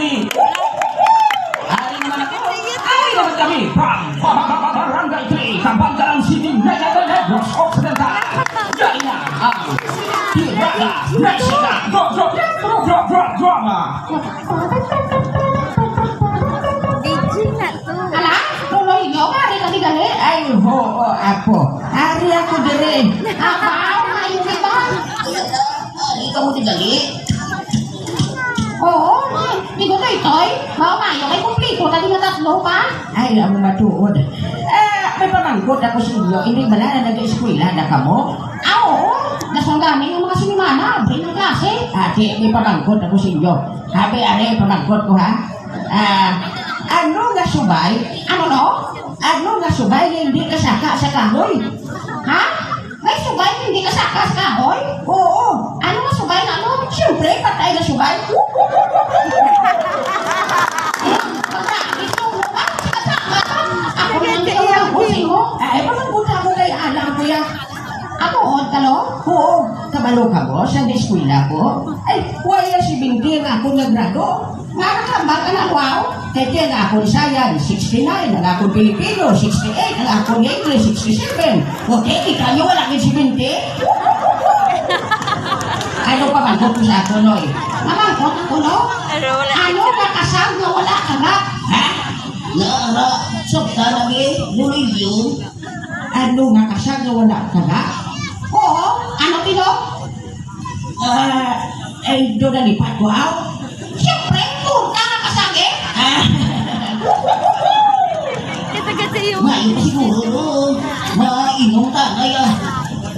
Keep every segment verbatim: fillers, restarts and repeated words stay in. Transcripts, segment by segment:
Ari naman ako. Ari naman kami from Barangay three, Kabankalan City, Negros Occidental. Dali na ang Tirada Mexica. Go, go, go, go, go, go, go. Ala, Lolo Inyo, ari ka di gali? Ay, oo, apo. Ari ako diri. Abaw, maayo kita. Ari ka mo di gali? Oo, di ko, Toy, Toy. Mao maayo kay kumpleto na din nga tatlo pa. Ay, amo matuod. Eh, may pamangkot ako sa inyo. Hindi ba na nag-eskwela na kamo? Ah, oo. Nasangganing ang mga sinimana, abri ng klase. Ate, may pamangkot ako sa inyo. Abi, are, pamangkot ko, ha? Ah, ano nga subay? Ano, no? Ano nga subay nga hindi kasaka sa kahoy? Ha? May subay nga hindi kasaka sa kahoy? Oo. Ano nga subay nga, ano? Siyempre, patay na subay. Eh, pagka, gusto mo ba? Kasaka ka? Ako lang ang Sige, ako sige. Ay, pamangkot ako kay alam ko yan. Ako, on ka, no? Oo, kabalo ka mo sa eskwela ko? Ay, wala si Binti nga ako nga grado. Nga nakambal ka na, wow? Kay kaya nga akong Sayan, sixty-nine, ang akong Pilipino, sixty-eight, ang akong English, sixty-seven. Okay, kita nyo, wala gid si Binti? Ano pa man ko sa ako, Noy? Mamangkot ako, no? Pero wala Ano gid si nga kasal nga wala ka na? Ha? Nara, sabta lagi, mulilyon. Ano nga kasal nga wala ka na? Oo, ano, Pino? Ah, ay, doon na lipat ko, aw. Siyempre, punta nga kasal, eh. Ah. Kita ka sa iyo. Maayo pa siguro, no? Mainom ka, ay, ah.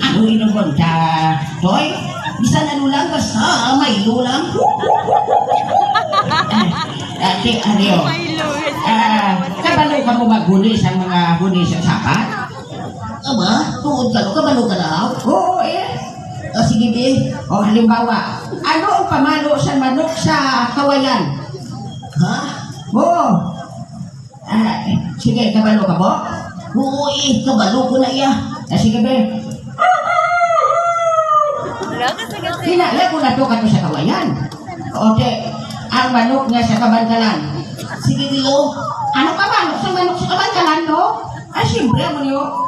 Ano inom mo ta, Toy? Bisan ano lang, basta may inom lang. Ate, ano? May inom. Ah, kabalo ka mo maghuni sa mga huni sa sapat? Aba, tuod ka, no? Kabalo ka na, aw? Oo, eh. Ah, sige, be. O, halimbawa, ano ang pamalo sa manok sa kawayan? Ha? Oo. Ah, sige, kabalo ka po? Oo, eh, kabalo ko na iya. Ah, sige, be. Wala ka sa kasi. Hinala ko na to kato sa kawayan. Okay, ang manok nga sa kabantalan. Sige, Bilo. Ano ka manok sa manok sa kabantalan, no? Ay, siyempre, amo niyo.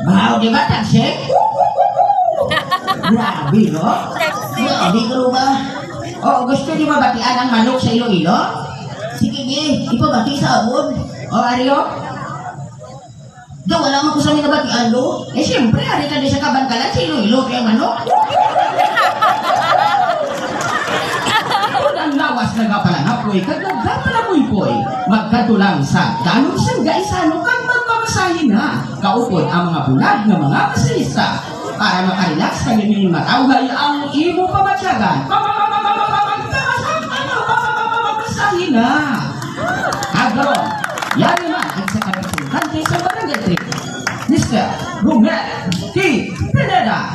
Wow, di ba, Tansing? Grabe, no? Grabe, ka ba? O, gusto niyo mabatian ang manok sa Iloilo? Sige, be. Ipabati sa amon. O, Ario? Da, wala man ko sa mga batian, do. Eh, siyempre, ari ka di sa kabantalan, sa Iloilo, kaya manok. Kung ang lawas nagapalangapoy kag nagapalamuypoy, magkadto lang sa Danum sang Gaisano kag magpamasahe na. Kaupod ang mga bulag nga mga masahista. Para makarelax kag hindi matawhay ang imo pamatyagan. Pamasahe na. Agron, yari man ang sa representante sa Barangay three, Mister Romel T. Pineda.